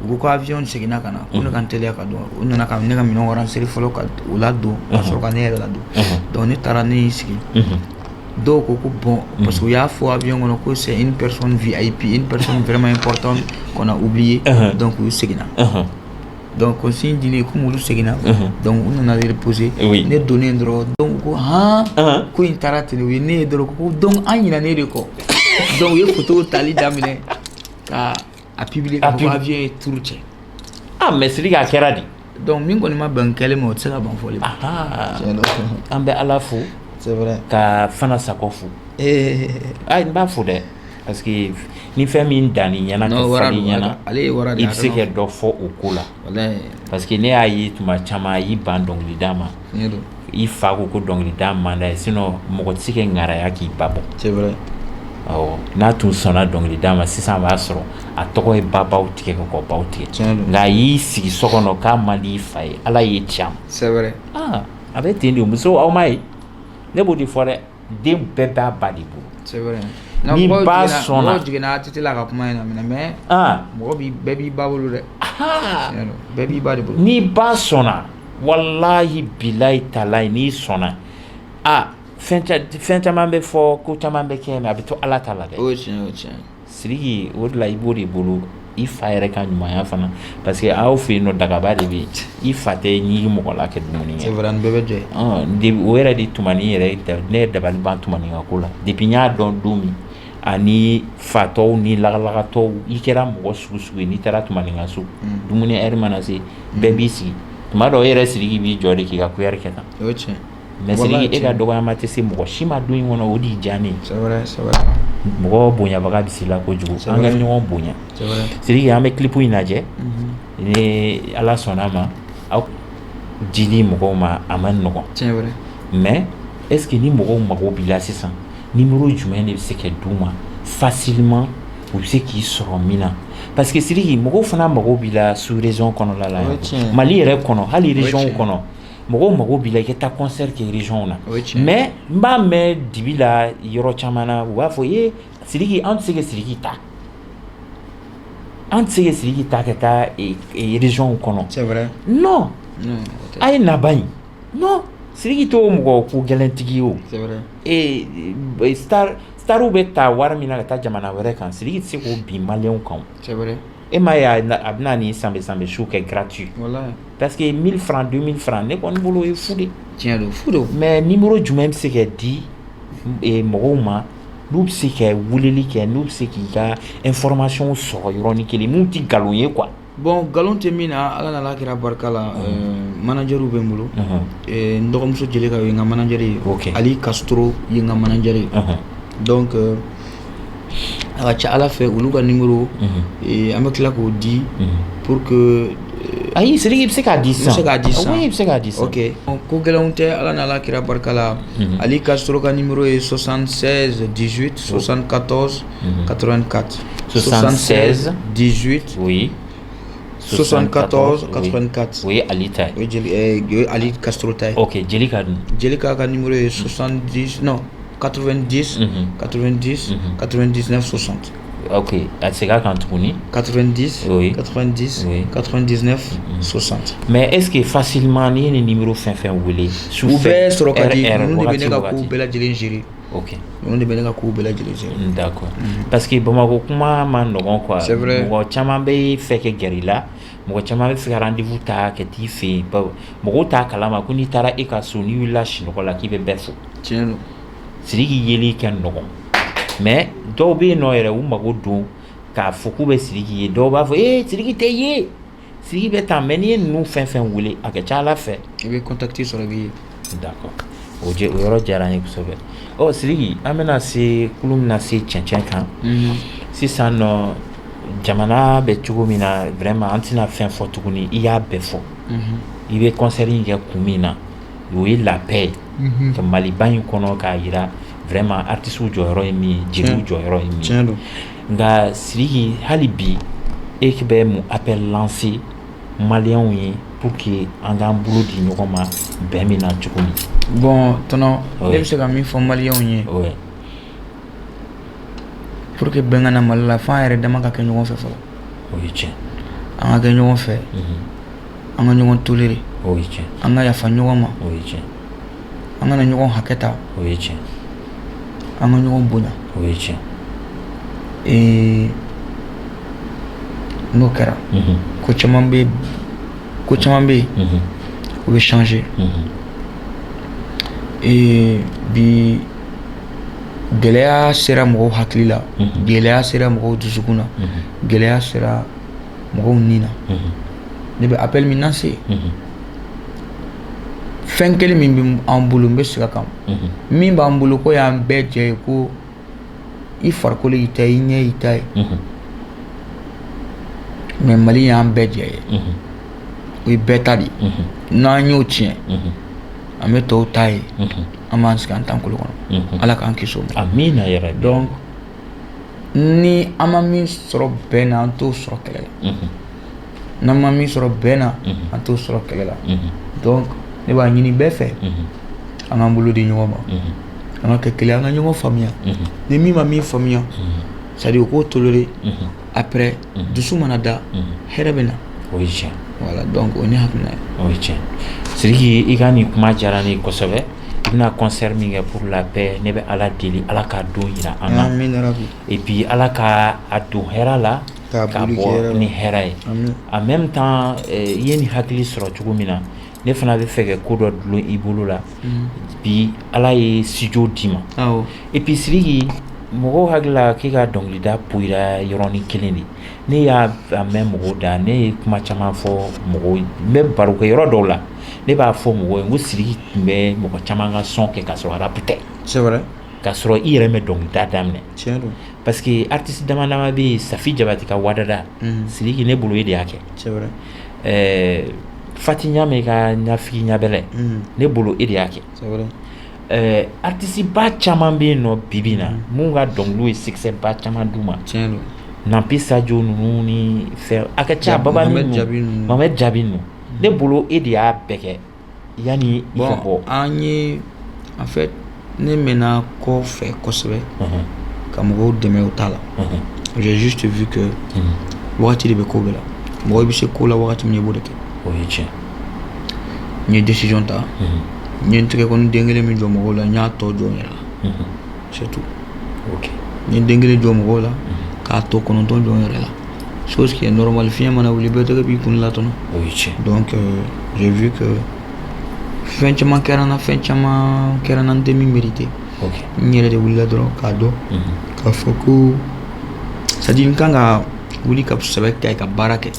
u ko ko avion seginna ka na, ko ne ka n teliya ka don. U nana ka ne ka minɛnw ranger fɔlɔ, ka u ladon, ka sɔrɔ ka ne yɛrɛ ladon. Donc ne taara, ne y'i sigi. Dɔw ko ko bon, parce que u y'a fɔ avion kɔnɔ ko c'est une personne VIP, une personne vraiment importante qu'on a oublié. Donc u seginna. Donc consigne dilen, komi olu seginna, donc u nana reposer. Ne donnen dɔrɔn, donc ko han, ko in taara ten de. U ye ne ye dɔrɔn, ko donc an ɲinɛna e de kɔ. Donc u ye photo tali daminɛ ka a publier, A ka fɔ ko avion ye tour cɛ. Ah, mais Sidiki, a kɛra di? Donc min kɔni ma bɛn kɛlen ma, o tɛ se ka ban fɔli ma. Tiɲɛ don. An bɛ Ala fo. C'est vrai. Ka Fana Sakɔ fo. Eh. Ah, n b'a fo dɛ, parce que Ni fɛn min danni ɲɛna ka fali ɲɛna, i bɛ se ka dɔ fɔ o ko la, parce que ne y'a ye tuma caman a y'i ban dɔnkilida ma. I fa ko ko dɔnkilida man d'a ye, sinon mɔgɔ tɛ se ka ŋaraya k'i ba bɔ. C'est vrai. Awɔ, n'a tun sɔnna dɔnkilida ma sisan, a b'a sɔrɔ a tɔgɔ ye babaw tigɛ ka kɔ baw tigɛ. Nka a y'i sigi so kɔnɔ k'a man di i fa ye, Ala y'i ci a ma. C'est vrai. Aa, a bɛ ten de. Muso, aw m'a ye, ne b'o de fɔ dɛ, den bɛɛ b'a ba de bolo. C'est vrai. Ni ba sɔnna mɔgɔw jiginna ATT la ka kuma in na minɛ, mais mɔgɔ b'i bɛɛ b'i ba bolo dɛ, bɛɛ b'i ba de bolo. Ni ba sɔnna, walahi bilayi talayi, n'i sɔnna, a fɛn caman bɛ fɔ, ko caman bɛ kɛ, mais a bɛ to Ala ta la dɛ. O ye tiɲɛ, o ye tiɲɛ. Sidiki, o de la i b'o de bolo, i fa yɛrɛ ka ɲumanya fana, parce que aw fɛ yen nɔ, dagaba de bɛ yen, i fa tɛ ɲigi mɔgɔ la kɛ dumuni kɛ. C'est vrai, an bɛɛ bɛ jɛ. O yɛrɛ de Tumani yɛrɛ, ne ye dabali ban Tumani ka ko la depuis n y'a dɔn don min. Ani fatɔw ni lagalagatɔw, i kɛra mɔgɔ sugu sugu ye, n'i taara Tumani ka so, dumuni heure mana se, bɛɛ b'i sigi. Tuma dɔw e yɛrɛ Sidiki b'i jɔ de k'i ka cuillère kɛ tan. O ye tiɲɛ. Mais Sidiki, e ka dɔgɔyama tɛ se mɔgɔ si ma du in kɔnɔ, o de y'i diya ne ye. C'est vrai, c'est vrai. Mɔgɔ bonyabaga bɛ s'i la kojugu, an ka ɲɔgɔn bonya. Sidiki, an bɛ clip in lajɛ ni Ala sɔnna a ma. Aw dili mɔgɔw ma, a ma nɔgɔn. C'est vrai. Mais est ce que ni mɔgɔw mago b'i la sisan, numéro jumɛn de bɛ se ka d'u ma facilement, u bɛ se k'i sɔrɔ min na? Parce que Sidiki, mɔgɔw fana mago b'i la sous région kɔnɔna la, Mali yɛrɛ kɔnɔ, hali région kɔnɔ, mɔgɔw mago b'i la i ka taa concert kɛ région na. Mais n b'a mɛn dibi la yɔrɔ caman na, u b'a fɔ ee Sidiki, an tɛ se ka Sidiki ta, an tɛ se ka Sidiki ta ka taa région kɔnɔ. C'est vrai. Non, a ye na ban non, Sidiki t'o mɔgɔ ko gɛlɛntigi ye o. C'est vrai. Ee, starw bɛ ta wari min na ka taa jamana wɛrɛ kan, Sidiki tɛ se k'o bin maliyɛnw kan. C'est vrai. E m'a ye, a bɛna nin sanbɛ sanbɛ su kɛ gratuit. Walahi. Parce que 1000 francs, 2000 francs, ne kɔni bolo o ye fu de. Tiɲɛ don, fu don. Mais numéro jumɛn bɛ se ka di mɔgɔw ma, n'u bɛ se ka weleli kɛ, n'u bɛ se k'i ka information sɔrɔ yɔrɔnin kelen, mun tɛ nkalon ye quoi? Bon, nkalon tɛ min na, Ala n'Ala kira barika la, manager bɛ n bolo. N dɔgɔmuso Jelika, o ye n ka manager ye. Ali Castro ye n ka manager ye. Donc a ka ca Ala fɛ, olu ka numéro, an bɛ tila k'o di pour que Ayi Sidiki, i bɛ se k'a di sisan. N bɛ se k'a di sisan. Oui, i bɛ se k'a di sisan. Ok, ko gɛlɛnw tɛ, Ala n'Ala kira barika la. Ali Castro ka numéro ye 76 18 74 84. 76 18 oui 74 84. O ye Ali ta ye. O ye Jeli, o ye Ali Castro ta ye. Ok, Jelika dun? Jelika ka numéro ye 70, non, 90 90 99 60. Ok, a segin a kan tuguni. 90 oui 90 oui 99 60. Mais est ce que facilement n'i ye nin numéro fɛn fɛn wele su U bɛɛ sɔrɔ ka di. R Ninnu de bɛ ne ka wagati kow bɛɛ lajɛlen gérer. Ninnu de bɛ ne ka kow bɛɛ lajɛlen gérer. D'accord, parce que Bamakɔ kuma man nɔgɔn quoi. C'est vrai. Mɔgɔ caman bɛ fɛ ka gɛrɛ i la, mɔgɔ caman bɛ fɛ ka rendez-vous ta ka t'i fɛ yen. Mɔgɔw t'a kalama ko n'i taara e ka so, n'i wulila sunɔgɔ la, k'i bɛ bɛɛ fo. Tiɲɛ don. Sidiki yeli ka nɔgɔn, mais dɔw bɛ yen nɔ yɛrɛ, u mago don k'a fɔ k'u bɛ Sidiki ye, dɔw b'a fɔ ee Sidiki tɛ ye, Sidiki bɛ tan. Mais n'i ye ninnu fɛn fɛn wele, a ka ca Ala fɛ i bɛ contact sɔrɔ, i bɛ ye. D'accord, o o yɔrɔ diyara n ye kosɛbɛ. Ɔ Sidiki, an bɛna se kulu bɛna se cɛncɛn kan sisan nɔ. Jamana bɛ cogo min na, vraiment an tɛna fɛn fɔ tuguni, i y'a bɛɛ fɔ. I bɛ concert in kɛ kun min na, o ye la paix ye ka Maliba in kɔnɔ, k'a yira vraiment artistes jɔyɔrɔ ye min ye, jeliw jɔyɔrɔ ye min ye. Tiɲɛ don. Nka Sidiki, hali bi e bɛ mun appel lancer maliyɛnw ye pour que an k'an bolo di ɲɔgɔn ma bɛn min na cogo min? Bon tɔnɔ, ne bɛ se ka min fɔ maliyɛnw ye pour que bɛn ka na Mali la, f'an yɛrɛ dama ka kɛ ɲɔgɔn fɛ fɔlɔ. O ye tiɲɛ. An ka kɛ ɲɔgɔn fɛ, an ka ɲɔgɔn tolérer, O ye tiɲɛ. an ka yafa ɲɔgɔn ma, O ye tiɲɛ. an kana ɲɔgɔn hakɛ ta, O ye tiɲɛ. an ka ɲɔgɔn bonya. O ye tiɲɛ. N'o kɛra, ko caman bɛ yen, o bɛ changer. Bi gɛlɛya sera mɔgɔw hakili la, gɛlɛya sera mɔgɔw dusukun na, gɛlɛya sera mɔgɔw ni na. Ne bɛ appel min lancer, fɛn kelen min bɛ an bolo, n bɛ segin a kan, min b'an bolo ko y'an bɛɛ jɛ ye, ko I farikolo y'i ta ye, i ɲɛ y'i ta ye, mais Mali y'an bɛɛ jɛ ye, o ye bɛɛ ta de ye. N'an y'o tiɲɛ, an bɛ tɔw ta ye, an b'an sigi an t'an kolo kɔnɔ. Ala k'an kisi o ma. Amina yarabi. Donc ni an ma min sɔrɔ bɛn na, an t'o sɔrɔ kɛlɛ la. N'an ma min sɔrɔ bɛn na, an t'o sɔrɔ kɛlɛ la. Donc ne b'a ɲini bɛɛ fɛ, an k'an bolo di ɲɔgɔn ma, an ka kɛ kelen, an ka ɲɔgɔn faamuya. Ni min ma min faamuya, c'est à dire o k'o tolérer. Après, dusu mana da, hɛrɛ bɛ na. O ye tiɲɛ. Voilà, donc o ye ne hakilina ye. O ye tiɲɛ. Sidiki, i ka nin kuma diyara ne ye kosɛbɛ. I bɛna concert min kɛ pour la paix, ne bɛ Ala deli, Ala k'a don yira an na. Amina rabi. Et puis Ala ka a don hɛrɛ la, k'a ka boli bɔ hɛrɛ la. Ni hɛrɛ ye. En même temps, i ye nin hakili sɔrɔ cogo min na, ne fana bɛ fɛ ka ko dɔ dulon i bolo la bi. Ala ye studio d'i ma. Et puis Sidiki, mɔgɔw hakili la k'i ka dɔnkilida poyira yɔrɔnin kelen de. Ne y'a a mɛn mɔgɔw da, ne ye kuma caman fɔ mɔgɔw, n bɛ baro kɛ yɔrɔ dɔw la, ne b'a fɔ mɔgɔw ye n ko Sidiki tun bɛ mɔgɔ caman ka son kɛ k'a sɔrɔ rap tɛ. C'est vrai. K'a sɔrɔ i yɛrɛ mɛ dɔnkilida daminɛ. Tiɲɛ don. Parce que artiste dama dama bɛ yen, Safi Jabati ka Wadada, Sidiki, ne bolo e de y'a kɛ. C'est vrai. Fati Ɲame ka Ɲafigi Ɲabɛlɛ, ne bolo e de y'a kɛ. C'est vrai. Artiste ba caman bɛ yen nɔ bi bi in na, mun ka dɔnkiliw ye succès ba caman d'u ma. Tiɲɛ don. Nampi Sadio ninnu ni fɛn a ka ca, Babani. Mohamed ninnu Jabi ninnu. Mohamed Jabi ninnu, ne bolo e de y'a bɛɛ kɛ yanni i ka Bon, bɔ. an ye, en fait, ne mɛnna kɔfɛ kosɛbɛ ka mɔgɔw dɛmɛ o ta la. J'ai juste vu que wagati de bɛ ko bɛɛ la. Mɔgɔ i bɛ se ko la wagati min na, i b'o de kɛ. O ye tiɲɛ. N ye décision ta, n ye n tɛgɛ kɔni den kelen min jɔ mɔgɔw la, n y'a tɔ jɔ n yɛrɛ la, c'est tout. N ye den kelen jɔ mɔgɔw la k'a tɔ 9 jɔ n yɛrɛ la, chose qui est normale. Fiɲɛ mana wuli, bɛɛ tɛgɛ b'i kun latɔnɔ. O ye tiɲɛ. Donc j'ai vu que fɛn caman kɛra n na, fɛn caman kɛra n na, n tɛ min mérité. N yɛrɛ de wulila dɔrɔn k'a dɔn k'a fɔ ko, c'est à dire n kan ka wuli ka sɛbɛ kɛ, ka baara kɛ.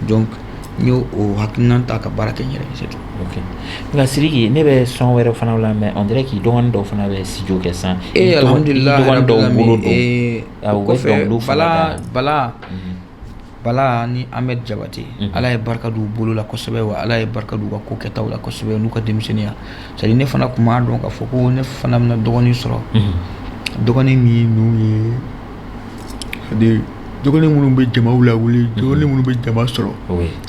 Donc n y'o o hakilina ta ka baara kɛ n yɛrɛ ye, c'est tout. Ok, nka Sidiki, ne bɛ son wɛrɛ fana la, mais on dirait k'i dɔgɔnin dɔw fana bɛ studio kɛ sisan. Ee, alhamdulilah. I dɔgɔnin dɔw bolo don. O u bɛ kɔfɛ dɔnkiliw fana Bala da. Bala ni Ahmed Jabate, Ala ye barika d'u bolo la kosɛbɛ, wa Ala ye barika d'u ka ko kɛtaw la kosɛbɛ n'u ka denmisɛnninya. C'est à dire ne fana tun b'a dɔn k'a fɔ ko ne fana bɛna dɔgɔnin sɔrɔ, dɔgɔnin min n'u ye, c'est à dire dɔgɔnin minnu bɛ jamaw lawuli, dɔgɔnin minnu bɛ jama sɔrɔ,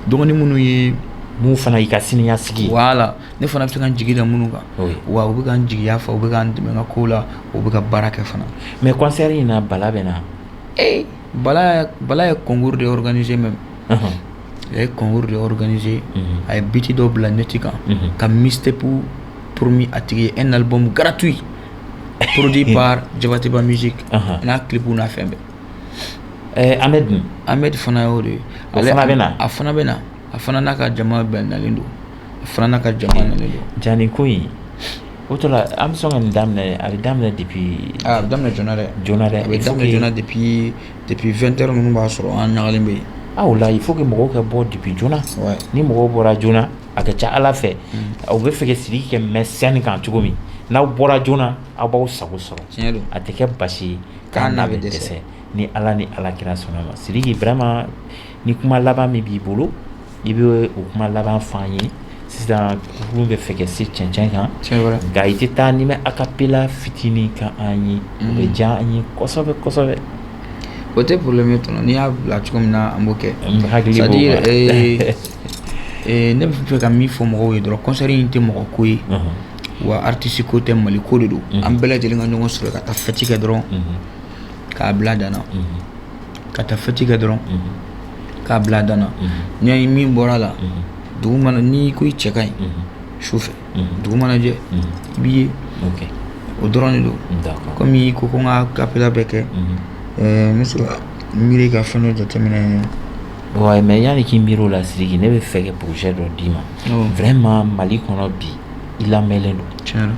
dɔgɔnin minnu ye mun fana y'i ka siniɲɛsigi ye. Voilà, ne fana bɛ se ka n jigi da minnu kan. Wa u bɛ ka n jigiya fa, u bɛ ka n dɛmɛ n ka kow la, u bɛ ka baara kɛ fana. Mais concert in na, Bala bɛ na? Ee, Bala ye concours de organiser même. A ye concours de organiser. A ye beat dɔ bila net kan ka mixtape promis a tigi ye, un album gratuit produit par Jabateba Music, n'a clip n'a fɛn bɛɛ. Ahmed dun? Ahmed fana y'o de ye. O fana bɛ na? A fana bɛ na, a fana n'a ka jama bɛɛ nalen don, a fana n'a ka jama nalen don. Jani ko in o to la, an bɛ sɔn ka nin daminɛ, a bɛ daminɛ depuis Ah, a bɛ daminɛ joona dɛ. Joona dɛ. A bɛ daminɛ joona, depuis 20 heures ninnu b'a sɔrɔ an ɲagalen bɛ yen. Ah, o la il faut que mɔgɔw ka bɔ depuis joona. Ni mɔgɔw bɔra joona, a ka ca Ala fɛ, u bɛ fɛ ka Sidiki kɛ mɛn scène kan cogo min, n'aw bɔra joona, aw b'aw sago sɔrɔ. Tiɲɛ don. A tɛ kɛ basi ye. K'a n'a bɛ dɛsɛ dɛsɛ. Ni Ala ni Ala kira sɔnna ma. Sidiki, vraiment, ni kuma laban min b'i bolo, i bɛ o kuma laban fɔ an ye sisan. Kurun bɛ fɛ ka se cɛncɛn kan. C'est vrai. Nka i tɛ taa n'i ma acapella fitinin kan an ye, o bɛ diya an ye kosɛbɛ kosɛbɛ. O tɛ problème ye tɔnɔ, n'i y'a bila cogo min na, an b'o kɛ. N hakili b'o C'est-à-dire la. Ne bɛ fɛ ka min fɔ mɔgɔw ye dɔrɔn, concert in tɛ mɔgɔ ko ye, wa artiste ko tɛ, Mali ko de don. An bɛɛ lajɛlen ka ɲɔgɔn sɔrɔ ka taa fête kɛ dɔrɔn k'a bila dan na, ka taa fête kɛ dɔrɔn k'a bila dan na. Ni min bɔra la, dugu mana, n'i ko i cɛ ka ɲi su fɛ, dugu mana jɛ, i b'i ye. O dɔrɔn de don. Komi i ko ko n ka acapella bɛɛ kɛ, n bɛ sɔrɔ ka miiri ka fɛn dɔ jateminɛ. Ouais, mais yanni k'i miiri o la, Sidiki, ne bɛ fɛ ka projet dɔ d'i ma. Vraiment, Mali kɔnɔ bi, i lamɛnlen don. Tiɲɛ don.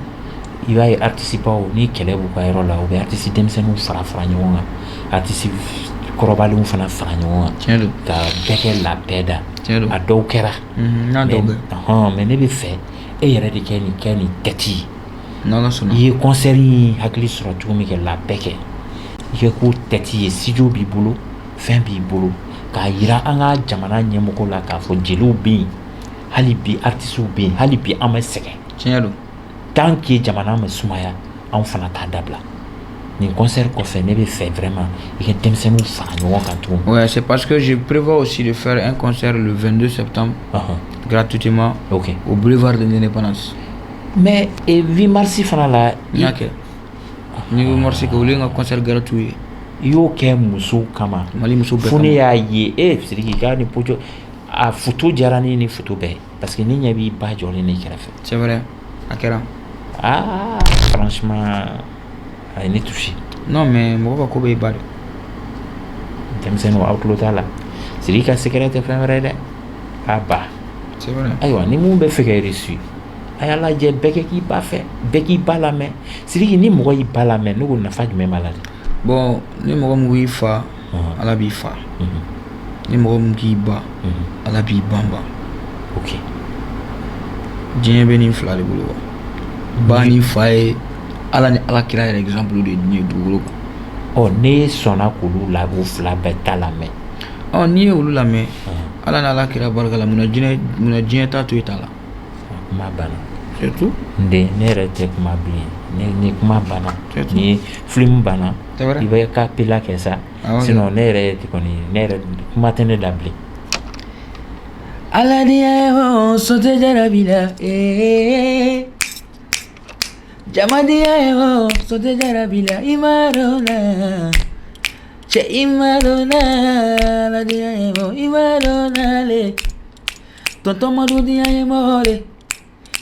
I b'a ye artiste baw ni kɛlɛ b'u ka yɔrɔ la, u bɛ artiste denmisɛnninw fara fara ɲɔgɔn kan, artiste kɔrɔbalenw fana fara ɲɔgɔn kan Tiɲɛ don. ka bɛɛ kɛ la paix da. Tiɲɛ don. A dɔw kɛra. N'a dɔw kɛ. Ɔhɔn, mais ne bɛ fɛ e yɛrɛ de kɛ nin kɛ nin tête ye. N'Ala sɔnna. I ye concert in hakili sɔrɔ cogo min kɛ la paix kɛ. I ka ko tête ye, studio b'i bolo, fɛn b'i bolo, k'a yira an ka jamana ɲɛmɔgɔw la k'a fɔ jeliw bɛ yen hali bi, artistes bɛ yen hali bi, an ma sɛgɛn. Tiɲɛ don. Tant que jamana ma sumaya, anw fana t'a dabila. Nin concert kɔfɛ, ne bɛ fɛ vraiment i ka denmisɛnninw fara ɲɔgɔn kan tuguni. Ouais, c'est parce que je prévois aussi de faire un concert le 22 septembre gratuitement au boulevard de l'Indépendance. Mais 8 mars fana la? N y'a kɛ. Ni 8 mars kɛ, olu ye n ka concert gratuit ye. I y'o kɛ musow kama. Mali muso bɛɛ Fo ne kama. y'a ye, e Sidiki k'a ni pojo, a photo diyara ne ni photo bɛɛ ye, parce que ne ɲɛ b'i ba jɔlen ne kɛrɛfɛ. C'est vrai, a kɛra. Ah, franchement, a ye ne touché. Non, mais mɔgɔ ka ko bɛ i ba de. Denmisɛnninw, aw tulo t'a la, Sidiki ka secret tɛ fɛn wɛrɛ ye dɛ, a ba. C'est vrai. Ayiwa, ni mun bɛ fɛ ka réussir, a y'a lajɛ, bɛɛ kɛ k'i ba fɛ, bɛɛ k'i ba lamɛn. Sidiki, ni mɔgɔ y'i ba lamɛn, ne ko nafa jumɛn b'a la dɛ? Bon, ni mɔgɔ min k'i fa, Ala b'i fa. Ni mɔgɔ min k'i ba, Ala b'i banba. Diɲɛ bɛ nin fila de bolo quoi. Ba ni fa ye Ala ni Ala kira yɛrɛ exemple de ye diɲɛ dugukolo kan. Ɔ, ne sɔnna k'olu la, o fila bɛɛ ta lamɛn. Ɔ, n'i ye olu lamɛn, Ala ni Ala kira barika la, munna diɲɛ t'a to i ta la? Kuma banna. Surtout. N den, ne yɛrɛ tɛ kuma bilen. Ni kuma banna, C'est tout. ni film banna, C'est vrai. i bɛ ka pela kɛ sa. Ah, ok. Sinon ne yɛrɛ kɔni, ne yɛrɛ kuma tɛ ne da bilen. Ala diya o sote jarabi la eh. Jama diya o sote jarabi la, i ma dɔn na cɛ, i ma dɔn na. Ala diya o, i ma dɔn na le. Tonton Madu diya ye mɔgɔ le,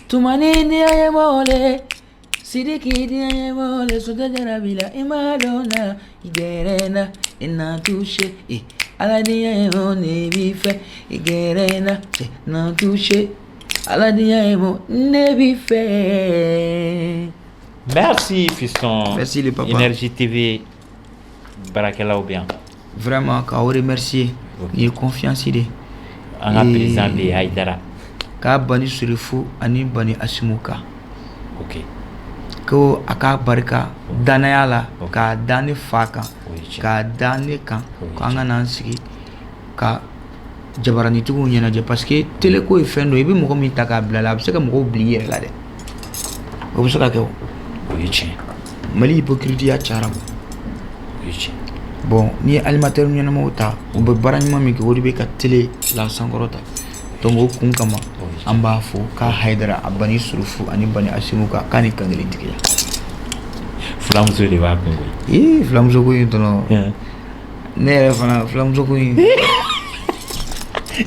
Tumani diya ye mɔgɔ le, Sidiki diya ye mɔgɔ le. Sote jarabi la, i ma dɔn na, i gɛrɛ na, i na touché eh. Ala diya ye o, ne b'i fɛ, i gɛrɛ na cɛ, na touché. Ala diya ye o, ne b'i fɛ. Merci fiston. Merci, le papa. Énergie TV baarakɛlaw bɛ yan. Vraiment, k'aw remercier. Nin ye confiance de ye. An ka président bɛ yen, Hayidara. K'a bani Sorifu ani bani Asimu kan. Ko a k'a barika danaya la, k'a da ne fa kan, O ye tiɲɛ. k'a da ne kan, O ye k'an ka n'an sigi ka jabaranitigiw ɲɛnajɛ, parce que télé ko ye fɛn dɔ ye, i bɛ mɔgɔ min ta k'a bila la, a bɛ se ka mɔgɔw bila i yɛrɛ la dɛ, o bɛ se ka kɛ o. O ye tiɲɛ. Mali hypocrite ya cayara. O ye tiɲɛ. Bon, n'i ye animateur ɲɛnamaw ta, u bɛ baara ɲuman min kɛ, o de bɛ ka télé la sankɔrɔta. Donc o kun kama, an b'a fɔ k'a Hayidara a bani Surufu ani bani Asimu kan, k'a ni kankelentigiya. Fulamuso de b'a kun koyi. Ee, filamuso ko in tɔnɔ, ne yɛrɛ fana filamuso ko in.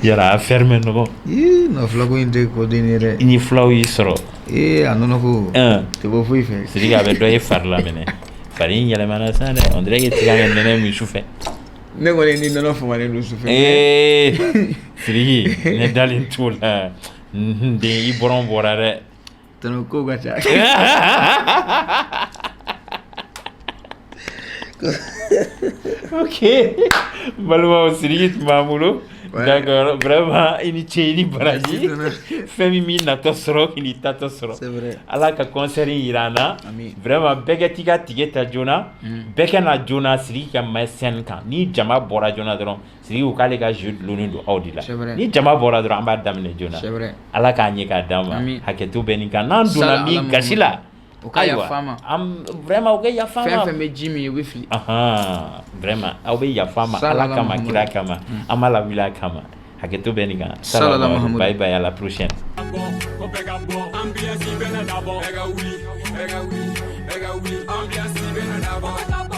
Yala a ferme nɔgɔ. Ee, non, filako in tɛ ko den ye dɛ. I ni fulaw y'i sɔrɔ. Ee, a nɔnɔ ko tɛ bɔ foyi fɛ. Sidiki, a bɛ dɔ ye fari la minɛ, fari in yɛlɛmana sisan dɛ, on dirait que ti kan ka nɛnɛ min sufɛ. Ne kɔni ni nɔnɔ famalen don sufɛ. Ee Sidiki, ne dalen t'o la, n den, i bɔrɔn bɔra dɛ. Tɔnɔ ko ka ca. Ok, n balimaw, Sidiki tun b'an bolo. D'accord, vraiment, i ni ce, i ni baraji. Fɛn min b'i natɔ sɔrɔ, k'i n'i tatɔ sɔrɔ. C'est vrai. Ala ka concert in yira an na. Amin. Vraiment, bɛɛ kɛ t'i ka ticket ta joona, bɛɛ ka na joona Sidiki ka mɛn scène kan. Ni jama bɔra joona dɔrɔn, Sidiki ko k'ale ka jeu dulonnen don aw de la. C'est vrai. Ni jama bɔra dɔrɔn, an b'a daminɛ joona. C'est vrai. Ala k'a ɲɛ k'a d'an ma. Amin. Hakɛto bɛ nin kan, n'an donna Sala min Ala gasi la, O ka ayiwa, yafa an ma. An vraiment, o ka yafa an Fɛn ma. fɛn bɛ ji min, o bɛ fili. Ahan, vraiment, aw bɛ yafa an ma. Sala Ala Ala kama, Muhammadu. kira kama, an b'a lawuli a kama. Hakɛto bɛ nin kan. Sala Ala Muhammadu. Bye bye, à la prochaine. Ko bɛɛ ka bɔ, ambiance bɛna dabɔ. Bɛɛ ka wuli, bɛɛ ka wuli, bɛɛ ka wuli, ambiance bɛna dabɔ.